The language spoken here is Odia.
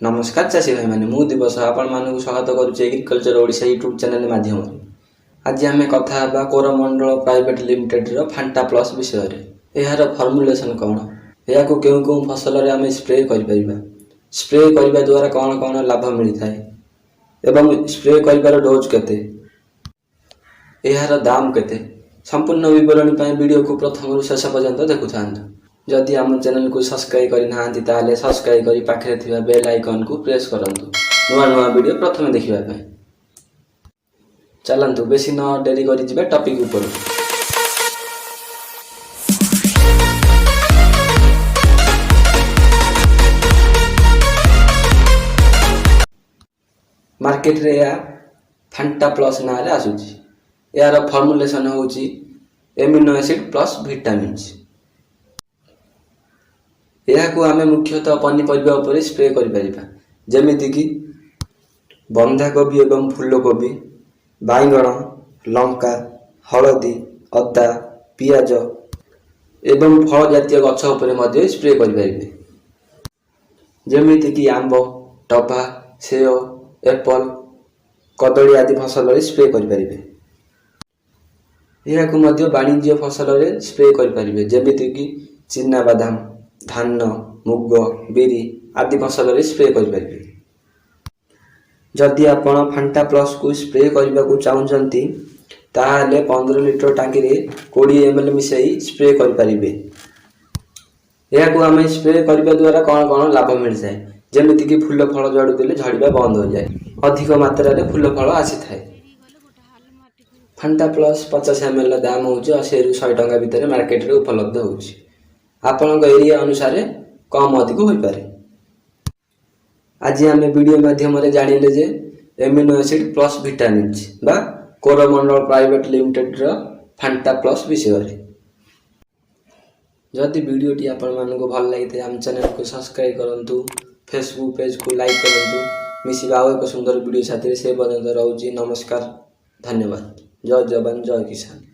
ନମସ୍କାର ଚାଷୀ ଭାଇମାନେ, ମୁଁ ଦିବସ ଆପଣମାନଙ୍କୁ ସ୍ୱାଗତ କରୁଛି ଏଗ୍ରିକଲଚର ଓଡ଼ିଶା ୟୁଟ୍ୟୁବ୍ ଚ୍ୟାନେଲ୍ ମାଧ୍ୟମରେ। ଆଜି ଆମେ କଥା ହେବା କୋରମଣ୍ଡଳ ପ୍ରାଇଭେଟ୍ ଲିମିଟେଡ୍ର ଫାଣ୍ଟା ପ୍ଲସ୍ ବିଷୟରେ। ଏହାର ଫର୍ମୁଲେସନ୍ କ'ଣ, ଏହାକୁ କେଉଁ କେଉଁ ଫସଲରେ ଆମେ ସ୍ପ୍ରେ କରିପାରିବା, ସ୍ପ୍ରେ କରିବା ଦ୍ୱାରା କ'ଣ କ'ଣ ଲାଭ ମିଳିଥାଏ ଏବଂ ସ୍ପ୍ରେ କରିବାର ଡୋଜ୍ କେତେ, ଏହାର ଦାମ କେତେ, ସମ୍ପୂର୍ଣ୍ଣ ବିବରଣୀ ପାଇଁ ଭିଡ଼ିଓକୁ ପ୍ରଥମରୁ ଶେଷ ପର୍ଯ୍ୟନ୍ତ ଦେଖୁଥାନ୍ତୁ। ଯଦି ଆମ ଚ୍ୟାନେଲକୁ ସବସ୍କ୍ରାଇବ୍ କରିନାହାନ୍ତି, ତାହେଲେ ସବସ୍କ୍ରାଇବ୍ କରି ପାଖରେ ଥିବା ବେଲ୍ ଆଇକନ୍କୁ ପ୍ରେସ୍ କରନ୍ତୁ ନୂଆ ନୂଆ ଭିଡ଼ିଓ ପ୍ରଥମେ ଦେଖିବା ପାଇଁ। ଚାଲନ୍ତୁ, ବେଶୀ ନ ଡେରି କରି ଯିବା ଟପିକ୍ ଉପରକୁ। ମାର୍କେଟରେ ଏହା ଫାଣ୍ଟା ପ୍ଲସ୍ ନାଁରେ ଆସୁଛି। ଏହାର ଫର୍ମୁଲେସନ୍ ହେଉଛି ଏମିନୋ ଏସିଡ୍ ପ୍ଲସ୍ ଭିଟାମିନ୍ସ। ଏହାକୁ ଆମେ ମୁଖ୍ୟତଃ ପନିପରିବା ଉପରେ ସ୍ପ୍ରେ କରିପାରିବା, ଯେମିତିକି ବନ୍ଧାକୋବି ଏବଂ ଫୁଲକୋବି, ବାଇଗଣ, ଲଙ୍କା, ହଳଦୀ, ଅଦା, ପିଆଜ ଏବଂ ଫଳ ଜାତୀୟ ଗଛ ଉପରେ ମଧ୍ୟ ସ୍ପ୍ରେ କରିପାରିବେ, ଯେମିତିକି ଆମ୍ବ, ଟଭା, ସେଓ, ଏପଲ୍, କଦଳୀ ଆଦି ଫସଲରେ ସ୍ପ୍ରେ କରିପାରିବେ। ଏହାକୁ ମଧ୍ୟ ବାଣିଜ୍ୟ ଫସଲରେ ସ୍ପ୍ରେ କରିପାରିବେ, ଯେମିତିକି ଚିନାବାଦାମ, ଧାନ, ମୁଗ, ବିରି ଆଦି ଫସଲରେ ସ୍ପ୍ରେ କରିପାରିବେ। ଯଦି ଆପଣ ଫାଣ୍ଟା ପ୍ଲସ୍କୁ ସ୍ପ୍ରେ କରିବାକୁ ଚାହୁଁଛନ୍ତି, ତାହେଲେ 15 ଲିଟର ଟାଙ୍କିରେ 20 ଏମ୍ ଏଲ୍ ମିଶାଇ ସ୍ପ୍ରେ କରିପାରିବେ। ଏହାକୁ ଆମେ ସ୍ପ୍ରେ କରିବା ଦ୍ୱାରା କ'ଣ କ'ଣ ଲାଭ ମିଳିଥାଏ? ଯେମିତିକି ଫୁଲ ଫଳ ଝଡ଼ୁଥିଲେ ଝଡ଼ିବା ବନ୍ଦ ହୋଇଯାଏ, ଅଧିକ ମାତ୍ରାରେ ଫୁଲ ଫଳ ଆସିଥାଏ। ଫାଣ୍ଟା ପ୍ଲସ୍ 50 ଏମ୍ ଏଲ୍ର ଦାମ ହେଉଛି 80ରୁ 100 ଟଙ୍କା ଭିତରେ ମାର୍କେଟରେ ଉପଲବ୍ଧ ହେଉଛି। ଆପଣଙ୍କ ଏରିଆ ଅନୁସାରେ କମ୍ ଅଧିକ ହୋଇପାରେ। ଆଜି ଆମେ ଭିଡ଼ିଓ ମାଧ୍ୟମରେ ଜାଣିଲେ ଯେ ଏମିନୋ ଏସିଡ୍ ପ୍ଲସ୍ ଭିଟାମିନ୍ସ ବା କୋରମଣ୍ଡଳ ପ୍ରାଇଭେଟ୍ ଲିମିଟେଡ୍ର ଫାଣ୍ଟା ପ୍ଲସ୍ ବିଷୟରେ। ଯଦି ଭିଡ଼ିଓଟି ଆପଣମାନଙ୍କୁ ଭଲ ଲାଗିଥାଏ, ଆମ ଚ୍ୟାନେଲକୁ ସବସ୍କ୍ରାଇବ୍ କରନ୍ତୁ, ଫେସବୁକ୍ ପେଜ୍କୁ ଲାଇକ୍ କରନ୍ତୁ। ମିଶିବା ଆଉ ଏକ ସୁନ୍ଦର ଭିଡ଼ିଓ ସାଥିରେ, ସେ ପର୍ଯ୍ୟନ୍ତ ରହୁଛି। ନମସ୍କାର, ଧନ୍ୟବାଦ। ଜୟ ଯବାନ, ଜୟ କିଷାନ।